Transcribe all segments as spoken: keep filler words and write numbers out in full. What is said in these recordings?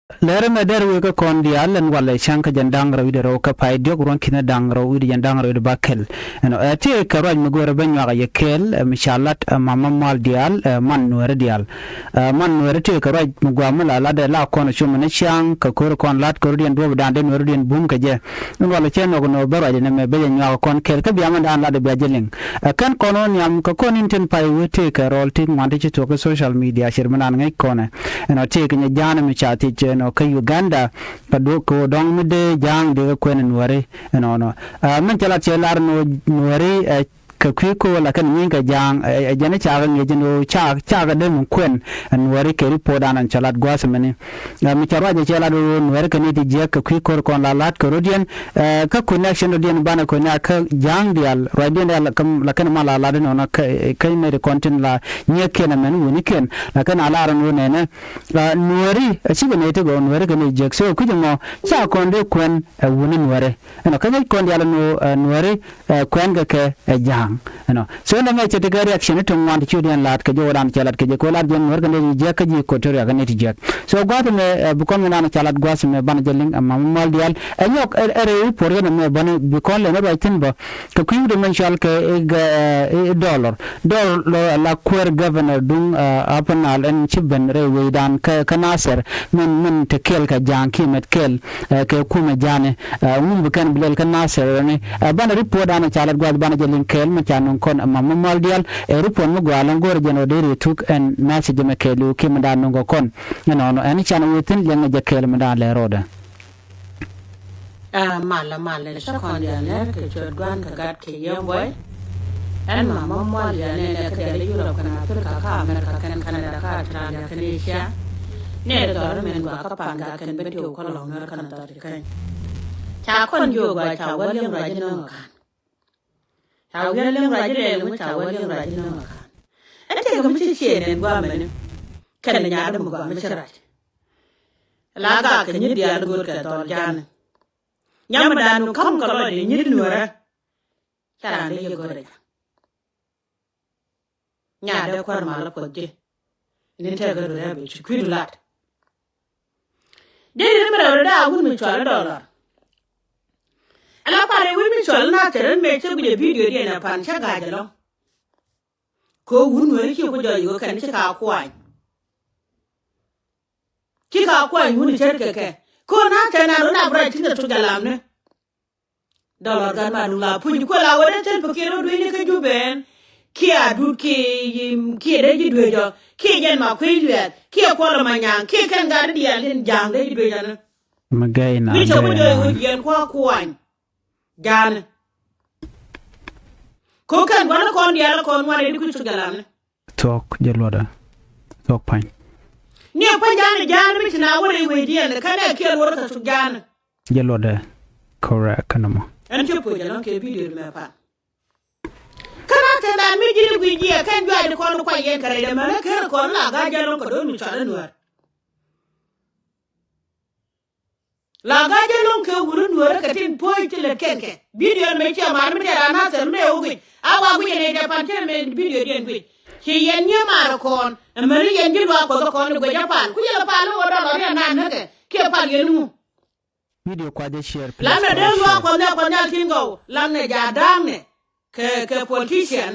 Lɛr ɛmɛ dɛr wëë kä kɔn diaal ɛn walɛ cäŋ kä jɛn da̱ŋ rɛw wi̱cdɛ rɛw kä pay diɔ̱k ruɔ̱n ki̱n da̱ŋ rɛw wi̱cdɛ jɛn da̱ŋ rɛw wi̱cdɛ bäkɛl. Ɛnɔ ɛ tëëkɛ ruac mi go̱o̱rɛ bä nyuak a yɛ kɛɛl ɛ mi ca lat ɛ mama mal diaal ɛ man nuɛɛri diaal. Ɛ man nuɛɛri tëëkɛ ruac mi gua̱a̱ mi la lat ɛ la kɔn ɛ com ɛn cäŋ kɛ ko̱r kɔn lat kɛ rɔ̱diɛn duɔ̱ɔ̱pdan dee nuɛɛri diɛn bum kɛ jɛ. Ɛn walɛ cɛ nhɔk nɔ bä ruac ɛn ɛmɛ bä jɛ nyuak ɛ kɔn kɛɛl kä bia mɛn daan lat ɛ bia jɛ liŋ. Ɛ kɛn kɔn ɣän nhiam kɛ kɔn in tin pay wee tëëkɛ rɔɔl ti ŋuan ti ci thuɔ̱k kä social media cir mi naan ŋäc kɔnɛ. Ɛnɔ tëëkɛ nyɛ ja̱a̱n mi ca thiec ɛnɔ kä Uganda. Kɛ duɔ̱k kɛ ɣöö dɔ̱ŋ mi dee ja̱a̱ŋ dee kɛ kuɛn nuääri ɛnɔnɔ. Ɛ min cɛ lat cɛ lar nuääri ɛ kɛ kui̱ ko̱o̱l a kɛn nyieeny kɛ ja̱a̱ŋ ɛ jɛn i̱ cakɛ ŋi̱eec ɛn ɣöö cakɛ dee mi kuɛn ɛ nuääri kɛ ripo̱o̱t an ɛn cɛ lat gua̱a̱th ɛmɛni. Ɛ mi cɛ ruac ɛ cɛ lat ɣöö nuääri kɛ ni ti jiäk kɛ kui̱ ko̱r kɔn la la̱t kɛ rɔ̱diɛn. Ɛ kä connection rɔ̱diɛn banɛ kɔn ni a kä ja̱a̱ŋ diaal ruacdiɛn diaal la kɛn ma la lat ɛnɔnɔ kä nɛy ti kɔn tin la nyiäkiɛn ɛmɛn wunikiɛn la kɛn a lar ɛn ɣöö nɛnɛ. Nuääri a cikɛ nɛy ti gɔw nuääri kɛ ni jiäk so kui̱c ɛmɔ ca kɔn dee kuɛn ɛ wuni nuääri. Ɛnɔ kä ŋäc kɔn diaal ɛn ɣöö nuääri ɛ kuɛn kɛ kɛ ɛ ja̱a̱ŋ. Ɛnɔ so nɛ mɛ cɛ ti kɛ reaction ti ŋuan ti ciötdiɛn la̱t kɛ jɛ wä dan cɛ la̱t kɛ jɛ kɛ wä la̱t jɛ nuääri kɛ nɛy ti jiäk kä ji̱ Equatoria kɛ nɛy ti jiäk. So gua̱a̱th ɛmɛ ɛ bi kɔn mi nan ca lat gua̱a̱th ɛmɛ banɛ jɛ liŋ ɛ mama mal diaal ɛ nyɔk ɛ rɛy report kɛn ɛmɛ bäni bi kɔn lɛn ɛ ruac thi̱n bä. Kɛ kui̱ wut ɛmɛn cɔal kɛ i̱ dollar dollar la kuäär governor duŋ Upper Nile ɛn ci ben rɛy wecdan kä Nasir min min te kɛɛl kɛ ja̱a̱ŋ kiɛ mɛt kɛɛl kɛ kumɛ ja̱a̱ni. Ŋun bi kɛn bi lɛl kä Nasir ɛn banɛ report an ca lat gua̱a̱th banɛ jɛ liŋ kɛɛl mi ca nuŋ kɔn ɛmam mi mal diaal ɛ report mi gɔaa lɔŋ go̱o̱rɛ jɛn ɔ dee ri thuk ɛn message mɛ kɛɛliw kiɛ mi daan nuŋ kɛ kɔn. Ɛnɔnɔ ɛn can wee thi̱n liɛŋ jɛ kɛɛl mi daan lɛ rɔɔdɛ. Ɛ malɛ malɛ cä kɔn diaal nɛr kɛ ciöt Gua̱n kɛ Gat kɛ Yiëë Buɔy. Ɛn ma mɔ mual diaal nɛnɛ kä diaal i̱ Yurop kɛn Aprika kä Amerika kɛn Kanada kä Australia kɛn Asia. Nɛr dhɔr min gua kä pan ga kɛn ben ti wä kɔn lɔŋ nɛr kɛn dhɔr ti kɛn. Ca kɔn jiök gua ca wä liŋ ruac inɔŋ akan. Ca wä liŋ ruac ilɛl ŋu ca wä liŋ ruac inɔŋ akan. Ɛn tëëkɛ mi ci ciëë nɛn gua mɛni. Kɛn nyaat mi gua mi ci rac. La gak kɛ nyi diaal go̱o̱r kɛ dhɔl ja̱a̱n. Nyam dan nu ka̱m kɛ lɔcdɛ nyi̱t nuäärä. Ca raan dee yɛ go̱rɛ ja̱ŋ. Nyaat dee kuäär mal kuɔth ji̱. Ni tɛk kɛ rurɛ bi ci kui̱du lat. Dee ri mi rɛw ri daa wut mi cual i̱ dollar. Ala parɛ wi̱i̱ mi cual i̱ na cɛ rin mɛ cɛ guic ɛ bidio diɛn ɛ pan cä ga̱a̱c ɛlɔ̱ŋ. Kɛ wun nuäärä ci ku jɔc i̱ wä kɛn ci ka kuany. Ci ka kuany wun i̱ cär kɛ kɛ. Kɛ wun a tɛn an wun a bi ruac ti̱n kɛ tuk jɛ lamni. Dɔlɔr gat ma dun la puc kuɛ la wä dee thil pikir wä dueeni kä Jubɛn. Kiɛ a dut kiɛ kiɛ dee ji̱ dueecɔ kiɛ jɛn ma kui̱ luɛth kiɛ kuɔl ma nyaŋ kiɛ kɛn gat diaal tin ja̱a̱ŋ dee ji̱ dueecɔ ni. Mi gɛy na mi cɛ wä jɔc wä jiɛn kua̱ kuany. Ja̱a̱ni. Ko kɛn gua̱n kɔn diaal kɔn ŋuan in kui̱ cuk jɛ lamni. Thuɔ̱k jɛ luɔtdɛ. Thuɔ̱k pa̱ny. Ni pa̱ny ja̱a̱ni ja̱a̱ni mi ci na wä rɛy wecdiɛn kɛn ɛ kiɛn wä rɔ kɛ cuk ja̱a̱ni. Jɛ luɔtdɛ. Correct kɛn ɛmɔ. Ɛn ci puɔc ɛlɔ̱ŋ kɛ bidio mɛ pan. Kɛn a tɛn dan mi ji̱n i̱ guic jiɛ kɛn juac di kɔn kuay yɛn kɛ rɛydɛ mɛn ɛ ker kɔn la ga̱a̱c jɛ lɔ̱ŋ kɛ do̱n mi cual i̱ nuäär. La ga̱a̱c jɛ lɔ̱ŋ kɛ wur i̱ nuäärä kɛ tin puɔ̱c ti lät kɛn kɛ. Bidio mɛ ciɛ mar mi tɛt a nathɛr mi dee wä guic a wa guic ɛn ɛ tɛ pan cɛ mɛ bidio diɛn guic. Ci yɛn nyiee mar kɔn ɛmɛni yɛn ji̱ luaak kuɔth kɔn i̱ guic a pal ku yɛn la pal i̱ wä dɔl ɔ riɛn nan näkɛ kiɛ pal yɛn i̱ ŋu. Video kuac jɛ share please. Lamnɛ dee luaak kuɔth nɛ kuɔth nɛ tin gɔw lamnɛ ja̱a̱ da̱a̱ŋnɛ kɛ kɛ politician.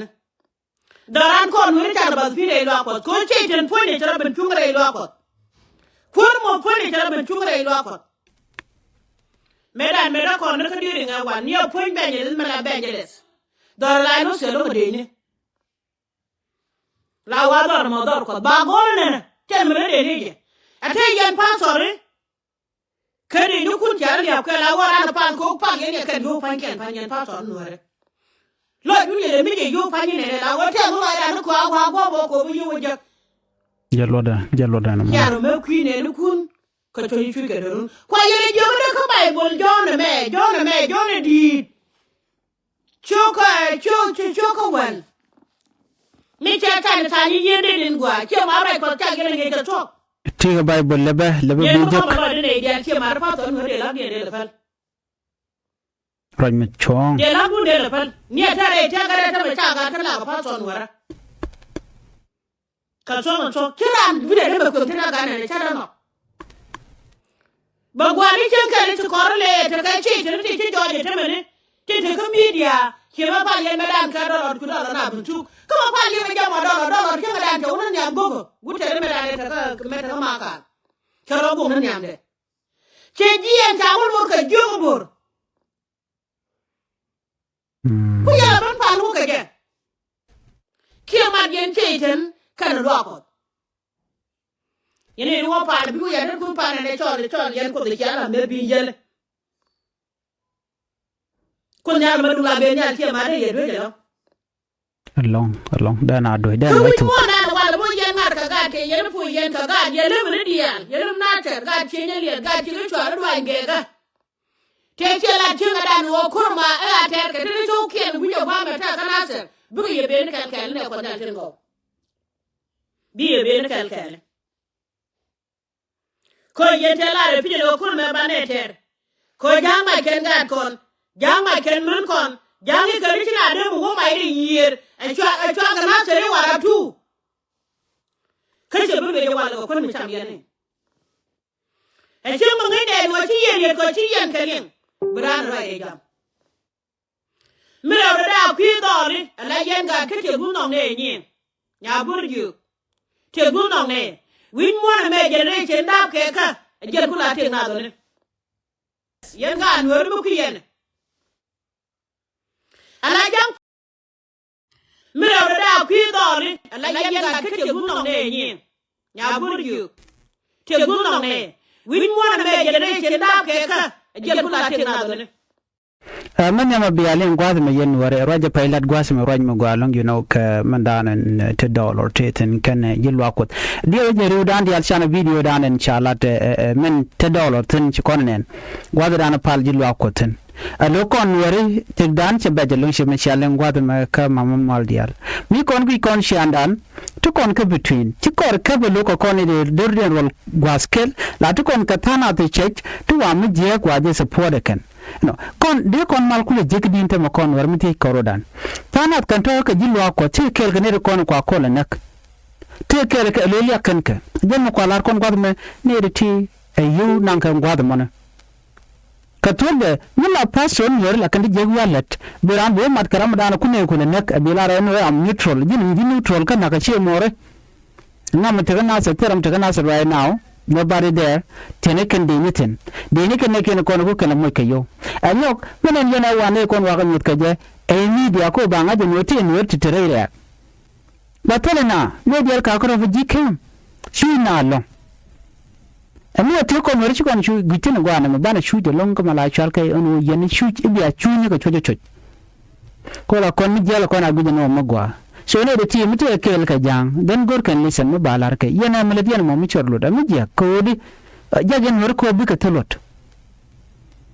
Dhɔran kɔn weri car bath pi̱n rɛy luaak kuɔth ko̱ ciec tɛn puɔ̱nyɛ cɛ rɔ ben cuŋ rɛy luaak kuɔth. Kuäär mɔ puɔ̱nyɛ cɛ rɔ ben cuŋ rɛy luaak kuɔth. Mëë dan mëë dɔ̱ kɔn ni kä di̱i̱ri ŋɛ wan ni ɛ puɔ̱ny bɛnyɛ li̱th mɛ la bɛnyɛ li̱th. Dhɔr la ɛn wä thiɛl wä mɛ dee ni. La wa dhɔr mɔ dhɔr kuɔth ba gɔl nɛnɛ tɛn mɛ dee ni jɛ. Ɛ te yɛn pa̱a̱th thɔri. Kä dee ni kun ca liap kɛ la wä ran pan kok pak yɛn yɛ kɛn yo̱o̱k pa̱ny kɛn pa̱ny yɛn pa̱a̱th thɔri nuäärɛ. Lɔc dun yɛ lɛ mi jɛ yo̱o̱k pa̱ny yɛn yɛ la wä tɛth wä lɔc ran ni kɔak wa guɔ̱p wä kop wä yo̱o̱k wä jek. Jɛ luɔtdɛ jɛ luɔtdɛ ni mɔ. Ca rɔ mɛ kui̱ nɛni kun kä cuɔ̱c cuc kɛ dee run kua yɛn ɛ jiök dee kä Baibol Jɔ̱ɔ̱n ɛmɛ Jɔ̱ɔ̱n ɛmɛ Jɔ̱ɔ̱n ɛ di̱i̱t. Cio̱kä cio̱ cio̱kä wäl. Mi cɛ tany tany yieen dee nin gua ciɛ ma ruac kɔth cak yɛn ŋiɛc kɛ thuɔ̱k. Ti̱i̱ kɛ Baibol lɛpɛ lɛpɛ bi jek. Ruac mi cuɔ̱ɔ̱ŋ. Diɛ la̱k dun dee lɛ päl ni ɛ tɛrɛ tiɛk kɛ rɛ tɛmɛ cak gat kä lak ɛ pa̱th thɔn wärä. Kɛ thuɔ̱k ɛ thuɔ̱k ci raan wi̱cdɛ dee bɛ kueth ti rɛ gat nɛn ɛ cä dee nɔk. Bɛ gua̱a̱r ni cieŋ kɛn ti kɔr lɛ tekɛ ciec teni ti ci jɔɔc ɛ temeni. Ti tekä midia ciɛ mɛ pal yɛn mɛ dan kɛ dɔlɔr cu dɔlɔr na ben thuk. Kä mɛ pal yɛn mɛ jam ɔ dɔlɔr dɔlɔr cieŋ mɛ dan cɛ wun ni nhiam go̱kä. Wut tɛni mɛ dan ɛ tekɛ mɛ tekɛ makal. Cɛ rɔ go̱ŋ ni nhiamdɛ. Cɛ jiɛn ca wun wur kɛ jiök bo̱r. Ku yɛl a ben pal wä kɛ jɛ. Kiɛ mat yɛn cɛ iten kɛn luaak Kuɔth. Yɛn in wä pal bi wä yɛn tet ku pal ɛn ɛ cɔl cɔl yɛn Kuoth ɛ cial a mɛ bi yɛl. Kun nhial mɛ dul a ben nhial ciɛ mat ɛ yɛ duec ɛlɔ. Ɛlɔŋ ɛlɔŋ dɛn a duec dɛn wä thuk. Muɔn ɛn wal muɔn yɛn ŋa̱t kɛ gaat kɛ yɛn puɔ̱ny yɛn kɛ gaat yɛn lem ni diaal yɛn lem na tɛr gaat ciɛ nyɛ liɛt gaat ciɛ kɛ cual duany gɛɛkä. Tëë ciɛ lat cieŋ ɛ dan ɣöö ko̱r ma ɛ ɣaa tɛɛr kɛ tëë cɔwkiɛn wi̱c ɛ gua̱a̱mɛ tɛ̈ kä Nathir bikɛ yɛ ben kɛl kɛl nɛ Kuɔth Nhial tin gɔw. Bi yɛ ben kɛl kɛl. Kä yɛn tëë lar ɛ pi̱c ɛ ɣöö ko̱r mɛ banɛ tɛɛr. Kä ja̱a̱ŋ mac kɛn gaat kɔn ja̱a̱ŋ mac kɛn män kɔn ja̱a̱ŋ i̱ kɛ ri ci na dee mi wä mac ri yiëër ɛ cua ɛ cua kɛ Nathir i̱ warap tuuk. Kä cɛ bi luec ɛ wal kɛ kuän mi cam yɛn i̱. Ɛ cieŋ mi ŋi̱n dɛɛn ɣöö ci yɛn yet kɔ ci yɛn kɛ liŋ bi raan ruac ɛ jam. Mi rɛw dee daa kui̱ dhɔɔli ɛ la yɛn gaat kä tiek duun nhɔk nɛɛ nyiëë. Nya bur jiök tiek duun nhɔk nɛɛ wi̱c muɔ̱ɔ̱n ɛmɛ generation daap kɛ kä ɛ jiɛl ku la tiek nath ɣöni. Yɛn gaat nuääri mi kui̱ yɛn ɛ la ja̱ŋ. Mi rɛw dee daa kui̱ dhɔɔli ɛ la yɛn gat kä tiek duun nhɔk nɛɛ nyiëë. Nya bur jiök tiek duun nhɔk nɛɛ wi̱c muɔ̱ɔ̱n ɛmɛ generation daap kɛ kä ɛ jiɛl ku la tiek nath ɣöni. Ɛ, mɛn nhiam a bia liŋ gua̱a̱th mɛ yɛn wärɛ ruac jɛ pɛy lat gua̱a̱th mɛ ruac mɛ gua̱a̱ lɔ̱ŋ you know kɛ mɛn da̱a̱n ɛn, ɛ, te dɔɔlɔr te thi̱n kɛn, ɛ, ji̱ luaak Kuɔth. Diɛw jɛ ri̱w da̱a̱n diaal canɛ video da̱a̱n ɛn ca lat, ɛ, ɛ, mɛn te dɔɔlɔr thi̱n ci kɔn nɛn gua̱a̱th da̱a̱n pal ji̱ luaak Kuɔth thi̱n. Alo kɔn weri ti dan cɛ bɛc aloŋ cɛ mi cia liŋ gua̱th mɛ kä mamä mual diaal. Mi kɔn guic kɔn ciandan ti kɔn kä between ci kɔr käp alo kɛ kɔn i̱ dee dor diɛn ruɔl gua̱th kel la ti kɔn kɛ tha̱a̱n a thi cɛc ti wa mi jiɛɛk wa jɛ support ɛ kɛn. Nɔ kɔn dee kɔn mal kulɛ jiäk di̱n tämɛ kɔn wɛr mi thiec kɔr rodan. Tha̱a̱n a kɛn tɔ̱ kɛ ji̱ luaak kɔ ti kɛɛl kɛ nɛy ti kɔn kua kɔl ɛ näk. Ti kɛɛl kɛ alo liak kɛn kɛ jɛn mi kua lar kɔn gua̱th mɛ nɛy ti ti ɛ yio̱w naŋ kɛ gua̱th mɔnɛ. Kɛ thuɔ̱kdɛ mi la pastor nuɔ̱ɔ̱ri la kɛn ti jiäk wi̱i̱ a lät bi raan bi wä mat kɛ ramdan kun nɛy kun ɛ näk ɛ bi lar ɛn ɣöö am neutral ji̱n ji̱ neutral kä na̱k ɛ cië muɔɔri. Ŋa mi tekä Nathir thil ram tekä Nathir right now. Nobody there. Tiɛn ikɛn dee ni thi̱n dee ni kɛn nɛy kiɛn kɔn ku kɛn ɛ moc kɛ yio̱w. Ɛ nyɔk mi nɛn yɛn ɛ wan nɛy kɔn wakä nyuɔ̱th kɛ jɛ ɛ i̱ media ko ba ŋa̱c ɛ nuɔ̱ɔ̱r ti ɛ nuɔ̱ɔ̱r ti te rɛy rɛ̈ɛ̈k. Ba thilɛ na nɛy diaal ka̱a̱k kä refugee camp. Cuc na lɔ̱ŋ. Ɛn ni ɛ tëë kɔn weri ci kɔn cu gui̱c thi̱n ɛ gɔaa nɛmɛ banɛ cuc ɛlɔ̱ŋ kä ma la cual kɛ ɛn ɣöö yɛn cuc i̱ bia cuc ni kɛ cuɔ̱c ɛ cuɔ̱c. Kɔ la kɔn mi jiɛl ɛ kɔn a gui̱c ɛn ɣöö mi gɔaa. So nɛy dee ti mi tëë kɛɛl kɛ ja̱a̱ŋ then go̱r kɛn listen mi ba la̱r kɛ yɛn ɛ mi lät yɛn ɛmɔ mi cɔr luɔt ɛ mi jiäk kɛ ɣöö di. Ɛ, jak yɛn weri kɔɔp bikɛ thil luɔt.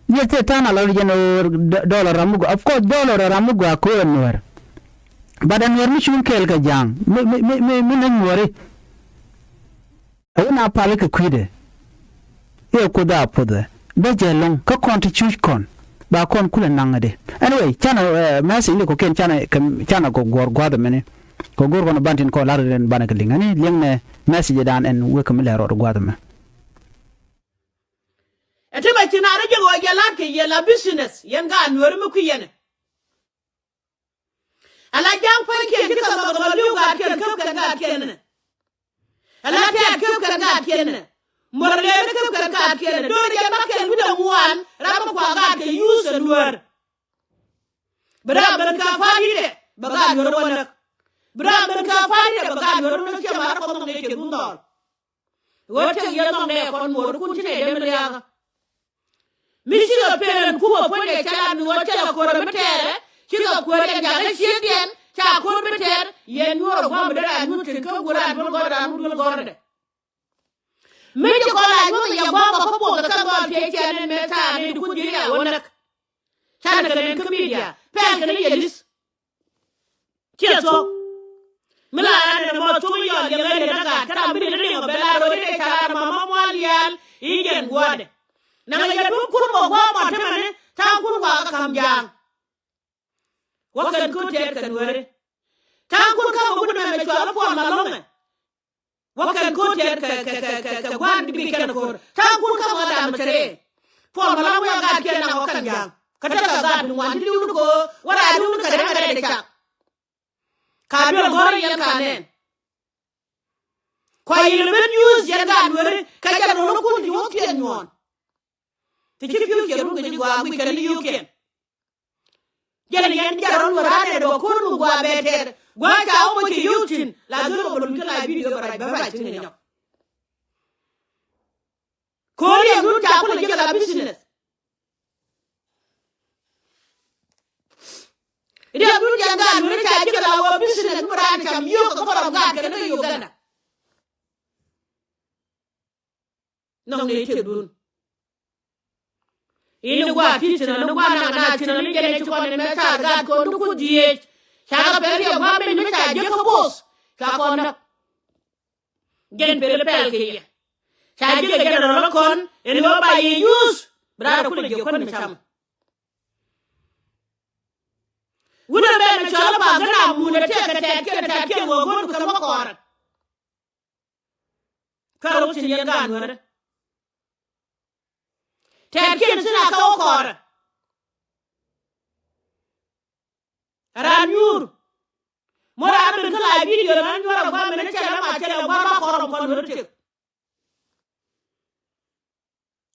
Yɛ thil tha̱a̱n a la ɣöö yɛn ɣöö dɔlɔr ram mi gɔaa. Of course dɔlɔr ram mi gɔaa kɛ ɣöö ɛ nuäär. But ɛ nuäär mi cuŋ kɛɛl kɛ ja̱a̱ŋ mi, mi, mi, mi, mi nɛy nuääri. Ɛ wun a pal kɛ kui̱dɛ. I̱ ɛ kuoth a puɔthɛ bä jɛ lɔ̱ŋ kä kɔn ti cuc kɔn ba kɔn kulɛ naŋ ɛ di. Anyway canɛ, ɛ, message ni kɔkiɛn canɛ, canɛ kɔ guɔ̱ɔ̱r gua̱a̱th ɛmɛni. Kɔ guɔ̱ɔ̱r kɔn ban tin kɔ la̱r rin banɛ kɛ liŋ ɛni liŋnɛ message dan ɛn wek kɛ mi lɛ rɔɔd gua̱a̱th ɛmɛ. Ɛ ti mɛ ci na rɔ jɛ ɣöö jɛ la̱t kɛ yɛ la business yɛn gaat nuääri mi kui̱ yɛn ɛ. Ala ja̱a̱ŋ pa̱nykiɛn ci kɛ nhɔk kɛ ma li̱w gaatkiɛn käp kɛn gaatkiɛn. Ala tɛ̈t käp kɛn gaatkiɛn. Muɔr lëëri käp kɛn gaatkiɛn do̱r jɛn ma kɛn wi̱cdɛ ŋuan ram mi kua gaatkiɛn yuuth ɛ nuäär. Bi ram ben kɛ pa̱a̱t i̱dɛ bɛ gaat nuäär wä näk. Bi ram ben kɛ pa̱a̱t i̱dɛ bɛ gaat nuäär wä näk ciɛ ma̱a̱r kɔn nhɔk nɛ ciɛ dhun dhɔl. Ɣöö tëk yɛn nhɔk nɛ kɔn muɔɔrikun ci nɛ dee mi liaakä. Mi cikɛ pen ɛn kumɛ puɔ̱nydɛ cɛ lat ni ɣöö cɛ lɛ ko̱rɛ mi tɛɛrɛ cikɛ kuäär yɛn jakä ciekdiɛn ca ko̱r mi tɛɛr yɛn nyuɔ̱ɔ̱r ɛ gua̱a̱m mi dee raan nyuth tin kä wur raan duel gɔ̱r raan wur duel gɔ̱rdɛ. Mi ci kɔn la nyuɔ̱th yɛ gua̱a̱m ɛ kä buɔth ɛ kä gɔl piɛc cɛ nɛn mëë thaar ni di kun ji̱ rial wä näk. Canɛ kɛ nɛn kä midia pɛl kɛ ni yɛ li̱th. Ciɛ thuɔ̱k. Mi la ran ɛn ɛmɔ thuk yɔl yɛ ŋäc yɛ na gaat kä ram bi ni riŋ ɔ bɛ la ro̱o̱ dee ca ran ma ma mual yɛɛl i̱ jɛn guɔ̱ɔ̱dɛ. Naŋ yɛ duŋ kun mɔ gua̱a̱ mɔ temɛni ta̱a̱ŋ kun wakä ka̱m ja̱a̱ŋ. Wä kɛn kun tɛɛt kɛn weri. Ta̱a̱ŋ kun kä mɔ kun mɛmɛ cual puɔl ma lo̱ŋɛ. Wä kɛn ko̱r tiɛt kɛ, kɛ, kɛ, kɛ, kɛ gua̱n di bi kɛn ko̱r. Ta̱a̱ kun kä mɔ dam cɛ rɛɛ. Puɔl mɔ la wä gaat kiɛn naŋ wä kɛn ja̱a̱ŋ. Kä tekɛ gaat ni ŋuan ti li̱w ni ko̱r. Wä raa li̱w ni kɛ rɛm kɛ rɛm dee cak. Ka duel gɔ̱r yɛn ka nɛn. Kua yil ben nyuuth yɛn gaat Nuääri. Kɛ jɛn rol kun ti wä kiɛn nyuɔ̱ɔ̱n. Ti ci pi̱w ciɛ run kɛ ji̱ gɔaa guic kɛn ni yio̱o̱kiɛn. Jɛn yɛn jɛn rɔn wä raan ɛ dɔ̱ ko̱r mi gua̱a̱ bɛ tɛɛr gua̱a̱ ca wä moc kɛ yio̱o̱k tin la dhil wä bä luny kä la bidio bɛ rac bɛ rac tin kɛ nyɔk. Ko̱r yɛn dun ca kulɛ ji̱ kɛ la business. Riɛk dun yɛn gaat Nuääri ca ji̱ kɛ la wä business mi raan cam yio̱o̱k kɛ kä bä rɔm gaat kɛn kä Uganda. Nɔŋ ni tiek dun. Ini gua ti tinɔ ni gua naŋ na tinɔ ni jɛn ci kɔn ni mɛ ca gat kɔn ni ku dhieec. Ca kɛ pɛr yɛ gua meny mi ca jiäk kä both. Ca kɔn näk. Jɛn pel pɛl kɛ yɛ. Ca jiäk kɛ jɛn rɔl kɔn ini wä ba yɛ yuth. Bi raar kulɛ jiäk kɔn ni cam. Wut ɛ ben mi cɔl pa gän a mun ɛ tɛk kɛ tɛt kiɛn tɛt kiɛn wä go̱n kɛ mɔ kɔɔrɛ. Kar wä tin yɛn gaat Nuäärä. Tɛɛr kiɛn tin a kä wä kɔɔrä. Raan nyuur. Mɔ raan ben kä la bidio raan nyuur a gua̱a̱ mɛn cɛl ama cɛl a gua̱a̱ ba kɔɔrä kɔn Nuäärä tek.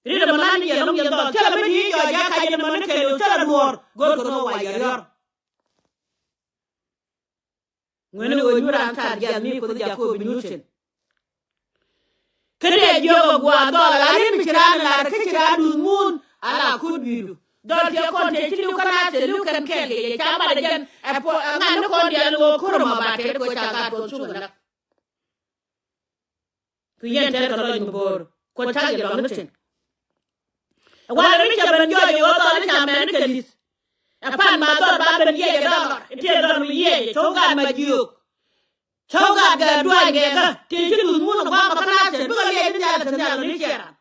Rit ɛmɔ lan ni yɛ lo̱ŋ yɛ dhɔl cɛl a mi ti jɔɔc a kac ɛn ɛmɔ ni kɛl ɣöö cɛl a duɔ̱ɔ̱r go̱o̱r kɛ rɔ wa yɛ riɔ̱r. Ŋuɛ̈ni ɣöö nyuur an thar jiath mi Kuoth jak kɛ ɣöö bi nyuur cin. Kä dee jiök ɛ gua̱a̱ dhɔl ala rin mi ci raan lar kä ci raan duth muun ala kut bi̱i̱du. Dhɔl tiɛ kɔn tëë ci li̱w kä naath tëë li̱w kɛn kɛɛl kɛ yɛ ca mat ɛ jɛn ɛ puɔ ɛ ŋa̱n ni kɔn diaal ɣöö ko̱r ɛmɔ ba tɛt kɛ ɣöö ca gaat Kuɔth cuk ɛ näk. Ku yɛn tɛr kɛ lɔc mi bo̱o̱r Kuɔth cak yɛ luaŋni thi̱n. Ɛ walɛ mi cɛ ben jɔɔc ɛ ɣöö dhɔl i̱ ca mɛn ni kɛ li̱th. Ɛ pan ma dhɔl ba ben yiɛc ɛ dɔl lɔr i̱ tiɛ dhɔl mi yiɛc ɛ cɔw gaat ma jiöök. Cɔw gaat gɛ duaany gɛ kä ti ci luth mun ɛ gua̱a̱k ma kä nath cɛ bikɛ liɛc ni nhial ɛ te nhial ni ciɛ ran.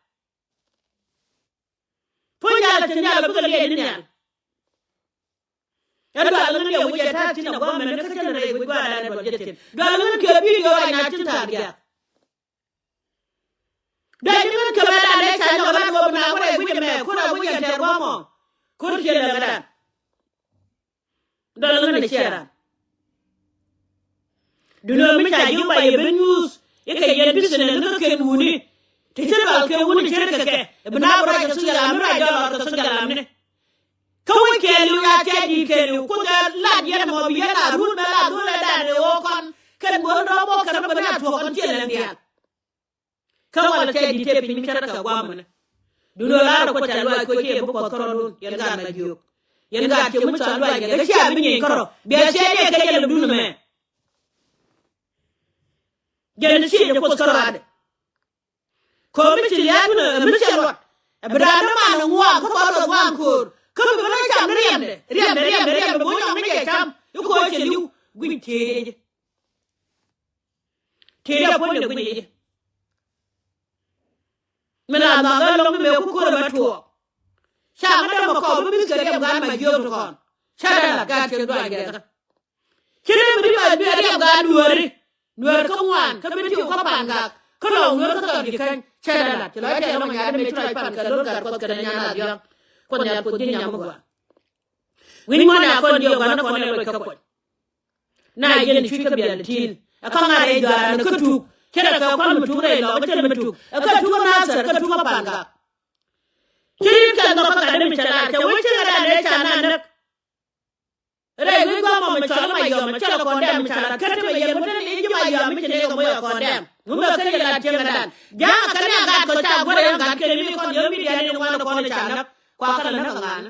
Puɔ̱ny nhial ɛ te nhial ɛ bikɛ liɛc ni nhial. Ɛ dual ŋän yɛ wi̱c ɛ ta̱a̱ tin ɛ gua̱a̱k mɛn ni kä cän rɛy wi̱c gua̱a̱k dan ɛ dual jɛ thi̱n dual ŋän kiɛ bidio ruac na tin ta̱a̱ diaak. Dee ji̱ ŋän kɛ mɛ dan dee ca nyɔk ran wä bi na wä rɛy wi̱c ɛmɛ kun a wi̱c ɛn tɛr wä mɔ. Kun ciɛ lɛ ŋä dan. Dɔl ŋän ɛ ciɛ ran. Duno mi ca ji̱ ba yɛ ben nyuuth i̱ kɛ yɛn business ni kä ken wuni. Ti ci dual kɛ wuni ci ri kɛ kɛ ɛ bi na bi ruac kɛ thuŋ yalam ni ruac jɔl ɔr kɛ thuŋ yalam ni. Kä wec kɛɛliw ya tiac di̱i̱t kɛɛliw Kuoth ɛ lat yɛn ɛmɔ bi yɛn a run bɛ la dhul ɛ dan ɛ ɣöö kɔn kɛn bä rɔm wä kɛn bä na thuɔ̱k kɔn ciɛ lɛn diaal. Kä walɛ tɛc di̱t tëë piny mi cärä kɛ gua̱a̱mɛnɛ. Duundɛ la̱rä Kuoth ca luaac Kuoth ciɛ bi Kuɔth kärɔ̱dun yɛn gaat ma jiök. Yɛn gaat ciɛ mi ca luaac kɛ kä cia bi nyieny kärɔ bia ciɛ diɛ kɛ jɛ lɛ duundɛ mɛ. Jɛn ciɛ jɛ Kuoth kärɔadɛ. Ko̱r mi ci lia̱a̱dun ɛ mi cɛ luɔt ɛ bi raan ni man ɛ ŋuan kä kɔn kɛ ŋuan ko̱r kä bi bi ni cam ni riɛmdɛ riɛmdɛ riɛmdɛ riɛmdɛ bi wä nyɔk ni jɛ cam i̱ ko̱r cɛ li̱w guic tëë jɛ. Tëë dee puɔ̱nydɛ guic ɛ jɛ. Min la nhɔk ɛ lo̱ŋ mi mëë ku ko̱r ɛmɛ tuɔɔk. Ca ŋä dee mɛ kɔp bi mi̱th kɛ riɛm gaat ma jiök ti kɔn. Ca dee la gaat cɛ duaany kɛ kä. Ci dee mi ri ma dueer riɛm gaat dueeri. Dueer kä ŋuan kä bi tiw kä pan gak kä lɔw dueer kä thɔn ji̱ käny. Ca dee la ci lɔc tɛl ɔmɔ nyaat dee mëë ci lɔc pan kɛ lo̱r gat Kuɔth kɛ dee nyan a dhiɔ̱ŋ. Kuɔth nyan Kuoth ji̱ nyam mi gɔaa. Wi̱ny ŋuan a kɔn jiök ɣän a kɔn ɛ loc kä Kuɔth. Na yɛn cuc kä biɛl ti̱i̱l ɛ kä ŋa̱r ɛ juaran kä tuk cɛ rɛ kɛ kua̱n mi tuk rɛy lɔk cɛ mi tuk ɛ kä tuk Nathɛr kä tuk ɛ pan gak. Ci ri̱t kɛn dhɔk kä gat mi cɛ lar cɛ wec ci ŋa̱dan ɛ ca na näk. Rɛy wi̱c gua̱a̱mɔ mi cɔl ma yɔm mi cɔl ɛ kɔn dɛm mi ca lat kä ti mɛ yɛn mi te ni ji̱ ma yɔm mi ci ni kɛ moc ɛ kɔn dɛm. Mi mɛ kä yɛ lat cieŋ ɛ dan ja̱a̱ŋ ɛ kɛn ɛ gat kɔ ca guɛr ɛ gat kɛn mi kɔn yɔm mi diaal ni ŋuan ɛ kɔn ɛ ca näk kua kɛ lɛ näk ɛ ŋa̱a̱n.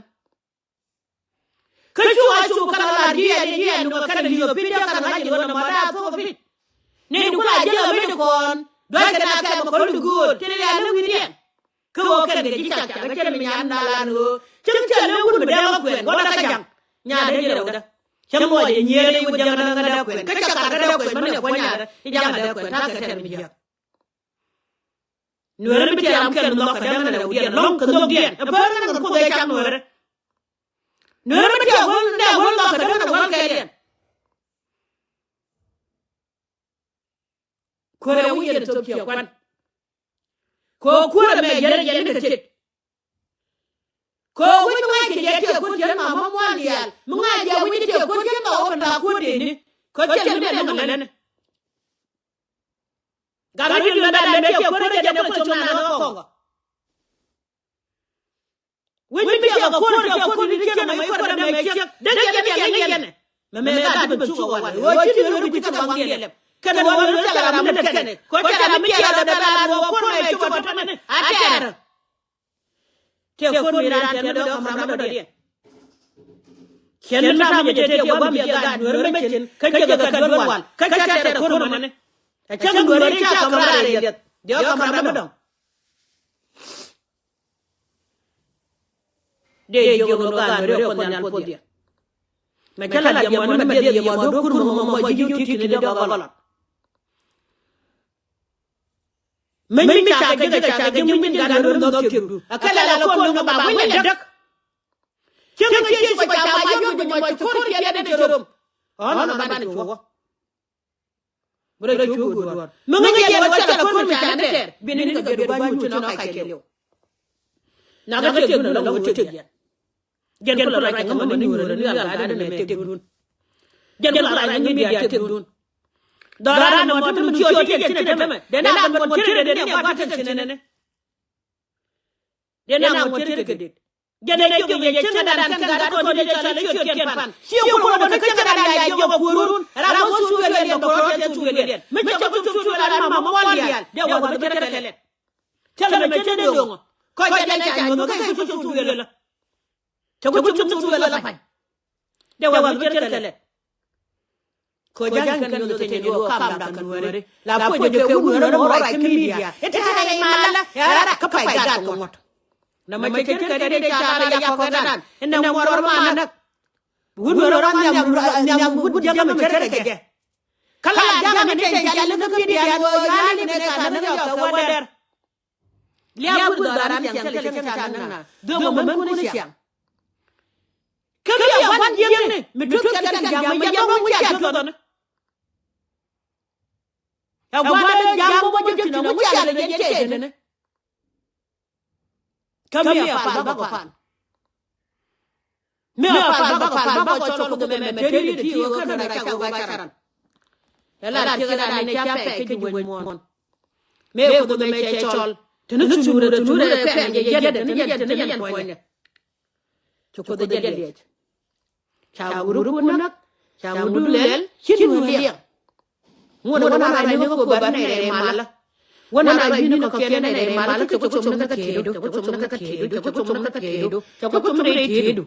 Kä cu a cu kɛn a lar jiɛɛn i̱ jiɛɛn duŋ a kɛn a li̱o̱p pi̱t jɛ kɛn a ŋa̱c in ɣöö nɔmɔ da̱a̱ thok a pi̱t. Ni duŋ ku la jiäk a mi ti kɔn dua̱ckɛ na kɛn mɛ kɔn ti gööt ti rian ni wi̱i̱diɛn. Kä ɣöö kɛn kɛ ji̱ cak cak a cɛn mi nyan na lan ɣöö cäŋ cɛn ni wun mi dee ɣä kuɛn guɔ̱dɛ kä ja̱ŋ. Nyan dee ji̱ rɛwdä cä muɔc a nyieen i̱ wut ja̱ŋ a dee kuɛn kä cɛ kar kä dee kuɛn mi nɛ puɔ̱ny nyan dee i̱ ja̱ŋ a dee kuɛn ta̱kɛ tɛn mi jiäk. Nueeri mi tiɛɛr ram kɛl mi nhɔk kɛ däŋ rɛwdiɛn lɔ̱ŋ kɛ nhökdiɛn ɛ pär kɛn ŋän Kuoth ɛ cak Nueeri. Nueeri mi tiɛɛr ɣöl nɛ ɣöl nhɔk kɛ däŋ rɛw ɣöl kɛɛliɛn. Kɛ rɛw wi̱c yɛn thop ciɛ kuan. Kɛ kuäär ɛmɛ yɛn yɛn kɛ tet. Kɛ wi̱c mi ŋa̱c kɛ jɛ tiɛ kuäär tiɛn ma ma mual diaal. Mi ŋa̱c jɛ wi̱c tiɛ kuäär tiɛn ma wä pɛn la kuäär deni. Kɛ tiɛn mi dee ni ŋɛ lɛni. Gat wi̱c di̱n bɛ da̱a̱n bɛ tiɛ kuäär jɛ dee kuäär cop na ni ɣä kɔŋ. Wi̱c mi tiɛɛk ɛ kuäär tiɛɛk kuäär ni ni ciek nɛmɛ i̱ kuäär nɛmɛ ciek. Dee yɛn ni yɛn ni yɛn. Mɛ mɛ gaat bi ben thuk ɛ wal ɣöö ci ni ɣöö bi ci kɛ waŋ diɛn lɛm. Kɛn ɣöö ɣöö cɛ la ram mi lät kɛnɛ kɛ cɛ la mi tiɛɛk la bɛ la ɣöö kuäär mɛ cop ɛ tɔt mɛni a tɛɛr. Tiɛɛk kuäär mi raan tiɛɛk mi dee ɣä ka̱m ram mi dɔ̱diɛn. Ciɛn mi ta̱a̱ mi jɛ tëë tiɛɛk gua̱a̱m mi jiɛ gaat nueeri mɛ cin kä jiɛ kɛ kɛ duer wal kä cɛ tɛɛr ɛ kuäär mɛni. Ɛ cäŋ nueeri ca ka̱m raar ɛ liɛth dee ɣä ka̱m ram mi dɔ̱ŋ. Dee jiök ni ɣöö gaat nueeri ɛ Kuoth Nhial puɔ̱th yɛ. Mɛ cä la jiɛm ɣɔn ni mɛ dhieth yɛ mɔ duɔ̱k kur mɔ mɔ ji̱ ji̱ ti ti ni dee gɔl gɔl. Meny mi ca kɛ ji̱ kɛ ca kɛ ji̱ meny mi gaat nueeri nhɔk ciëkdu. Ɛ kɛ la la kuɔn ni ɣöö ba wec lɛ däk. Cieŋ ci ci kɔ ca ba yɔ̱k bi mɔ ci ko̱r kiɛn ni ci röm. Ɣɔn ɣɔn ɣɔn ban ci wä. Bi rɔ cuɔ̱k guur duɔ̱ɔ̱r mi ŋäc yɛn wä cɛ la ko̱r mi ca ni tɛɛr. Bi ni ni kɛ biɛt gua̱ny wut ti nɔ kac kɛɛliw. Nakä tëk dun ala wä tëk yɛn. Jɛn kulɛ rac kɛ ŋämɛ ni nyuurä ni ɣal ga̱a̱dɛ mɛ tëk dun. Jɛn kulɛ rac ŋämɛ ni diaal tëk dun. Dhɔran nɔmɔ ti mi ciöt yɛn ci ni tämɛ dee na ŋuɔ̱t ciöt dee ni ŋuɔ̱t ciöt kɛ det. Dee na ŋuɔ̱t ciöt kɛ det. Jɛn ɛ jiök yɛ cieŋ ɛ dan kɛn gat kɔn dee cɔal i̱ ciöt kiɛn pan. Ciö kulɛ wä kä cieŋ ɛ dan ya jiök ɛ kuäärun. Ram wä thuk yɛ liɛn bɛ kɔrɔk yɛ thuk yɛ liɛn. Mi cɛ bi thuk thuk yɛ ran ma ma mual diaal dee wä wä bi cɛ rɛ kɛ lɛt. Thilɛ mɛ cɛ dee do̱ŋ ɔ kɔc jɛ dee ca nyuɔ̱th kä i̱ bi thuk thuk yɛ lɛ. Cɛ ku thuk thuk yɛ lɛ pa̱ny. Dee wä wä bi cɛ rɛ kɛ lɛt. Kɛ ja̱ŋ kɛn nyuɔth kɛ nyuɔth kam dak kɛ nuääri la puɔc jɛ kɛ wut nuääri mɔ ruac kä midia. I̱ te te rɛy malä ɛ rak kä pay gat kɛ ŋuɔ̱t. Nɛ mɛ cɛ cɛ kɛ dee ca la yak kɔk kɛ dan inɛ ŋuɔ̱t rɔ ma näk. Wut nuääri ma nhiam nhiam wut ja̱ŋ mɛ cɛ rɛ kɛ jɛ. Kä la ja̱ŋ ni te ca la kä midia ni wä ya̱ ni nɛ ka näk yɔk kɛ wä dɛr. Liak wut dhɔran ciaŋ thilɛ cäŋ ca näk na dhöm mɛ mɛn kun ciaŋ. Kä mi a gua̱n jiäkni mi tuth kɛn kɛn ja̱a̱ŋ mi jɛ bä ŋuc cia tuth ɔni. Ɛ gua̱n ja̱a̱ŋ bä bä jiäk ti na ŋuc cia lɛ jɛ cɛ jɛni. Kä mi a pal bakɔ pal. Mi a pal bakɔ pal bakɔ cɔl Kuoth ɛmɛ mɛ teri ti ɣöö kɛn rɛc cak ɣöö ba caran. Ɛ lar ciek ɛ lar ni ca pɛc kä ji̱ wec muɔ̱ɔ̱n. Mëë Kuoth ɛmɛ cɛ cɔl te ni thurɛ thurɛ pɛn jɛ yɛt te ni yɛt te ni yɛn puɔ̱nydɛ. Ci Kuoth ɛ jɛ liɛc. Ca wut ruk wä näk ca wut du lɛl ci nuɔ̱ɔ̱r liɛŋ. Ŋuɔ̱t ɛ wä na rac ni kä Kuoth ba ni nɛy rɛy malä. Wä na rac ni ni kɔ̱kiɛn ni nɛy rɛy malä kä cɛ ku thom ni kä tieedu cɛ ku thom ni kä tieedu cɛ ku thom ni kä tieedu cɛ ku thom ni rɛy tieedu.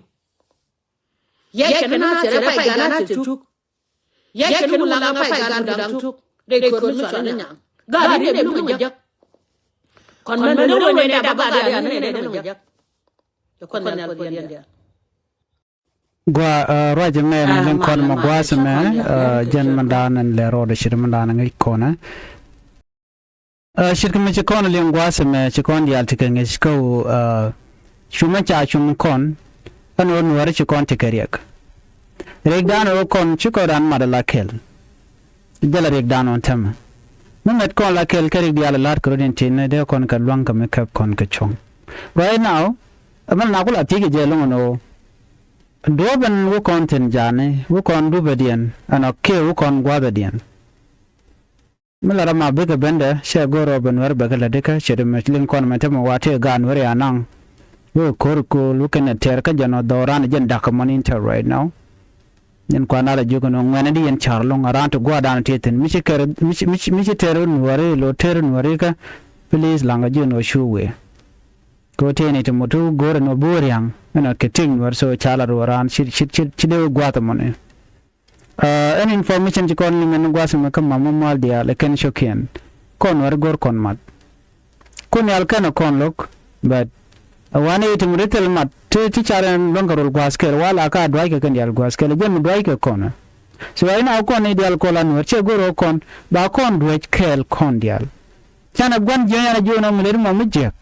Yɛ cɛ ni na thɛrɛ pay gat na thɛ tuk. Yɛ cɛ ni wulaŋ a pay gat wulaŋ tuk. Dee ko̱r mi cual ni nyaŋ gat ri dee mi ni ŋɔ jek. Kɔn mɛn ni wee nɛy dee ba gat ri an ni nɛy dee ni ŋɔ jek. Kɔn mɛn ni wee nɛy dee. Gua, uh, ruac mɛ mɛ liŋ kɔn mɛ gua̱a̱th mɛ, uh, jɛn mɛ da̱a̱n ɛn lɛ rɔɔdɛ ce̱t mɛ da̱a̱n ŋäc kɔnɛ. Uh, ce̱tkɛ mɛ ci kɔn liŋ gua̱a̱th mɛ ci kɔn diaal ti kɛ ŋäc kä ɣöö, uh, cumɛ ca cum kɔn ɛn ɣöö nuääri ci kɔn ti kɛ riɛk. Riɛkdan ɣöö kɔn ci kɔn raan mat ala kɛl. Jälɛ riɛkdan ɣöö tämɛ mi mɛt kɔn la kɛl kä riɛk diaal la̱t kɛ rot in tin dee kɔn kɛ lua̱ŋ kɛ mi kɛp kɔn kɛ cuɔ̱ŋ. Right now, ɛmɛn na ku la thiec kɛ jɛ lo̱ŋ ɛn ɣöö duɔ̱ɔ̱p ɛn wä kɔn thi̱n ja̱a̱ni wä kɔn duɔ̱ɔ̱pɛdiɛn ɛn ɔ kiɛ wä kɔn gua̱a̱thɛdiɛn. Mi la ram a bikɛ bendɛ cɛ go̱r ɔ ben wɛr bɛ kɛ lät ikä ce̱t mɛ liŋ kɔn mɛ te mɛ wa tëë gaat wɛr ya naŋ. Wä ko̱r ko̱l wä kɛn ɛ tɛɛr kä jɛn ɔ dhɔran jɛn da̱k kɛ mɔn in tɛr right now. Yɛn kuan a la jiök ɛn ɔ ŋuɛ̈nɛ di yɛn ca̱r lo̱ŋ a raan ti gua̱a̱r dan tëë thi̱n mi ci kɛr mi ci mi ci mi ci tɛr nuɔ̱ɔ̱ri lo tɛr nuɔ̱ɔ̱ri kä. Please laŋ kɛ jiön ɔ cu wëë. Kɛ ɣöö tëë ni ti mut ti wä go̱o̱r ɛn ɣöö bi wä ria̱ŋ ɛn ɣöö kɛ tik nuɔ̱ɔ̱r so ca lat wä raan ci ci ci ci dee wä gua̱a̱th ɛmɔni. Ɛn information ci kɔn liŋ ɛn gua̱a̱th ɛmɛ kä mam mual diaal ɛ kɛn cio̱kiɛn. Kɔn wär go̱r kɔn mat. Kun nhial kɛn ɛ kɔn lo̱k, but ɛ wanɛ i̱ ti mi ri thil mat ti ti car ɛn luäŋ kɛ rol gua̱a̱th kɛl wala ka dua̱ckɛ kɛn diaal gua̱a̱th kɛl ɛ jɛn mi dua̱ckɛ kɔn ɛ. So right now kɔn i̱ diaal kɔn la nuɔ̱ɔ̱r ciɛ go̱r ɛ kɔn ba kɔn duäc kɛɛl kɔn diaal. Canɛ gua̱n jiäk, canɛ jiök nɔ mi lät mɔ mi jiäk.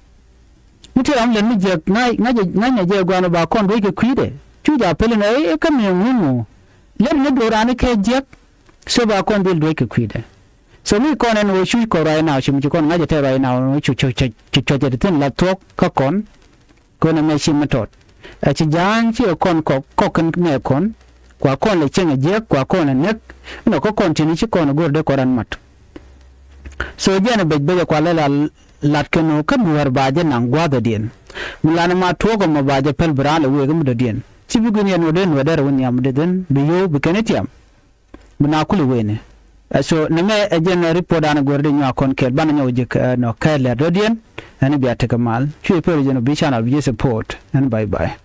Mi ti ram lät mi jiäk ŋa̱c ŋa̱c ŋa̱c ŋa̱c jɛ gua̱n ba kɔn duec kɛ kui̱dɛ. Cu ja pɛl inɔ i̱ kä mi ŋuŋ ŋu. Lät mi duɔ̱ɔ̱r raan i̱ kɛ jiäk. So ba kɔn dhil duec kɛ kui̱dɛ. So mi kɔn ɛn ɣöö cuc kɔn right now, ci mi ci kɔn ŋa̱c ɛ tɛt right now, ɣöö cu cu cu cu cuɔc ɛ ti thi̱n la thuɔ̱k kä kɔn. Kön ɛmɛ ci mi tɔt ɛ ci ja̱a̱ny ci ɛ kɔn kɔk kɔk kɛn mɛ kɔn. Kua kɔn lɛ cieŋ ɛ jiäk, kua kɔn lɛ näk. Inɔ kä kɔn ti̱ni ci kɔn ɛ go̱r dee kɔn ran mat. So jɛn ɛ bec bec ɛ kua lɛ la lat kɛn ɣöö kä duäär ba jɛ naŋ gua̱a̱th ɛ diɛn. Mi lan ɛ ma tuɔɔk ɛ mɔ ba jɛ päl bi raan lɛ wëë kä mi dɔ̱diɛn. Ci bi gui̱n yɛn ɣöö dee nuäär dɛr ɛ wä nhiam mi dee dhin bi yio̱w bi kɛn i̱ tiam. Bi na kul i̱ wëëni. Ɛ so nɛmɛ ɛ jɛn ɛ report an ɛ go̱r di nyuak kɔn kɛɛl banɛ nyɔk ji̱ kɛ nɔ kɛɛl lɛr dɔ̱diɛn. Ɛn bia tekɛ mal cuɛ pɛr jɛn ɔ bi channel bi ji̱ support. Ɛn bye bye.